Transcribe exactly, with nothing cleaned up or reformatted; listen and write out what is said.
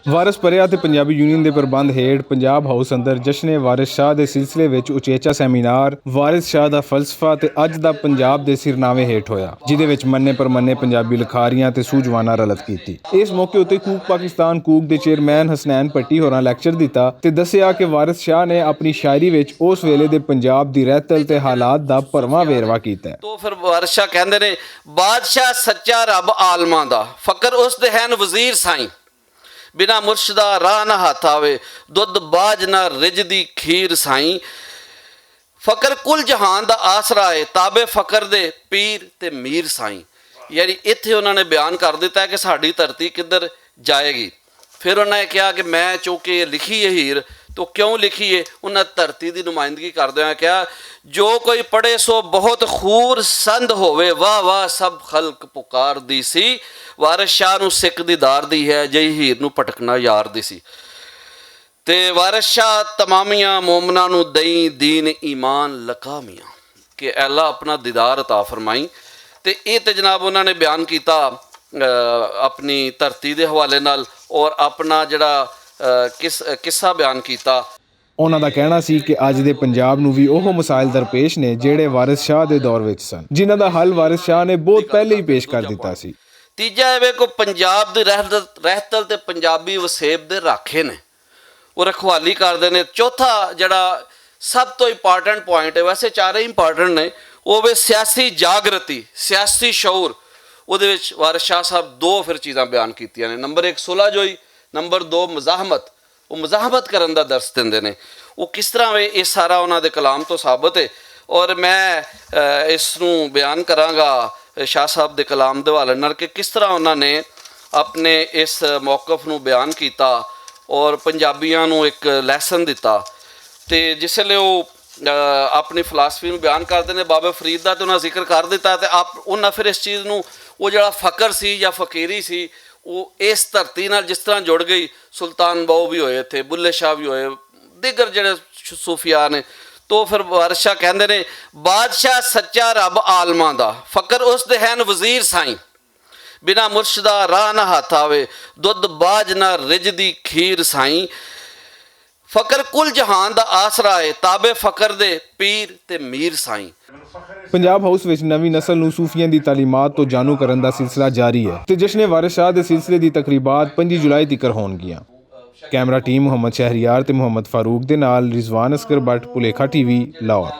وارث پریا تے پنجابی یونین دے پربند ہیٹھ پنجاب ہاؤس اندر جشن وارث شاہ دے سلسلے وچ اچیچا سیمینار، وارث شاہ دا فلسفہ تے اج دا پنجاب دے سرناوے ہیٹھ ہویا، جدے وچ منے پر منے پنجابی لکھاریاں تے سوجواناں رلت کیتی۔ اس موقع اتے کوک پاکستان کوک دے چیئرمین حسنین پٹی ہوراں لیکچر دتا تے دسیا کہ وارث شاہ نے اپنی شاعری وچ اس ویلے دے پنجاب دی رہتل تے حالات دا پرواں ویروا کیتا ہے۔ تو پھر وارث شاہ کہندے نے، بادشاہ سچا رب عالماں دا، فقر اس دے ہن وزیر سائیں۔ بنا مرشدہ راہ نہ ہاتھ آوے، دودھ باج نہ رجدی کھیر سائیں۔ فقر کل جہان دا آسرا ہے، تابع فقر دے پیر تے میر سائیں۔ یعنی اتھے انہاں نے بیان کر دتا ہے کہ ساڈی دھرتی کدھر جائے گی۔ پھر انہاں نے کہا کہ میں چونکہ یہ لکھی ہے ہیر، تو کیوں لکھی ہے؟ انہاں دھرتی دی نمائندگی کردے ہوئے کہا، جو کوئی پڑھے سو بہت خور سند ہووے، واہ واہ سب خلق پکار دی سی۔ وارث شاہ نوں سکھ دی دار دی ہے، جئی ہیر نوں پٹکنا یار دی سی۔ تے وارث شاہ تمامیاں مومناں نوں دئیں دین ایمان لکامیاں، کہ اللہ اپنا دیدار عطا فرمائی۔ تے اے تے جناب انہاں نے بیان کیتا، اپنی دھرتی دے حوالے نال، اور اپنا جڑا قصہ بیان کیتا۔ انہاں دا کہنا سی کہ اج دے پنجاب نوں وی اوہو مسائل درپیش نے جہڑے وارث شاہ دے دور وچ سن، جنہاں دا حل وارث شاہ نے بہت پہلے ہی پیش کر دتا سی۔ تیجا ایویں کو پنجاب دی رہتل تے پنجابی وسیب دے راکھے نے، وہ رکھوالی کردے نے۔ چوتھا جڑا سب تو امپورٹنٹ پوائنٹ ہے، ویسے چارے امپورٹنٹ نے، وہ وے سیاسی جاگرتی، سیاسی شعور۔ وہ دے وچ وارث شاہ صاحب دو پھر چیزاں بیان کیتیاں نے۔ نمبر ایک صلح جوئی، نمبر دو مزاحمت۔ وہ مزاحمت کرن دا درس دیندے نے۔ وہ کس طرح وے، یہ سارا انہاں دے کلام تو ثابت ہے۔ اور میں اس نوں بیان کراں گا شاہ صاحب دے کلام دے حوالے نال کہ کس طرح انہاں نے اپنے اس موقف نوں بیان کیتا اور پنجابیاں نوں ایک لیسن دتا۔ تے جس لے وہ اپنی فلاسفی نوں بیان کردے نے بابے فرید دا، تے انہاں ذکر کر دتا۔ تے آپ انہاں پھر اس چیز نوں، وہ جڑا فقر سی یا فقیری سی، وہ اس دھرتی نال جس طرح جڑ گئی، سلطان باؤ بھی ہوئے تھے، بلے شاہ بھی ہوئے، دیگر جڑے صوفیاء نے۔ تو پھر وارث شاہ کہندے نے، بادشاہ سچا رب عالماں دا، فقر اس دے ہن وزیر سائیں۔ بنا مرشدہ راہ نہ ہاتھ آوے، دودھ باج نہ رجدی کھیر سائیں۔ فقر کل جہان دا آسرا ہے، تابع فقر دے پیر تے میر سائیں۔ پنجاب ہاؤس وچ نویں نسل نوں صوفیاں دی تعلیمات تو جانو کرن دا سلسلہ جاری ہے تے جشن وارث شاہ دے سلسلے دی تقریبات پنجی جولائی تیکر ہون گیاں۔ کیمرہ ٹیم محمد شہریار تے محمد فاروق دے نال رضوان اصغر بٹ، پلیکھا ٹی وی، لاہور۔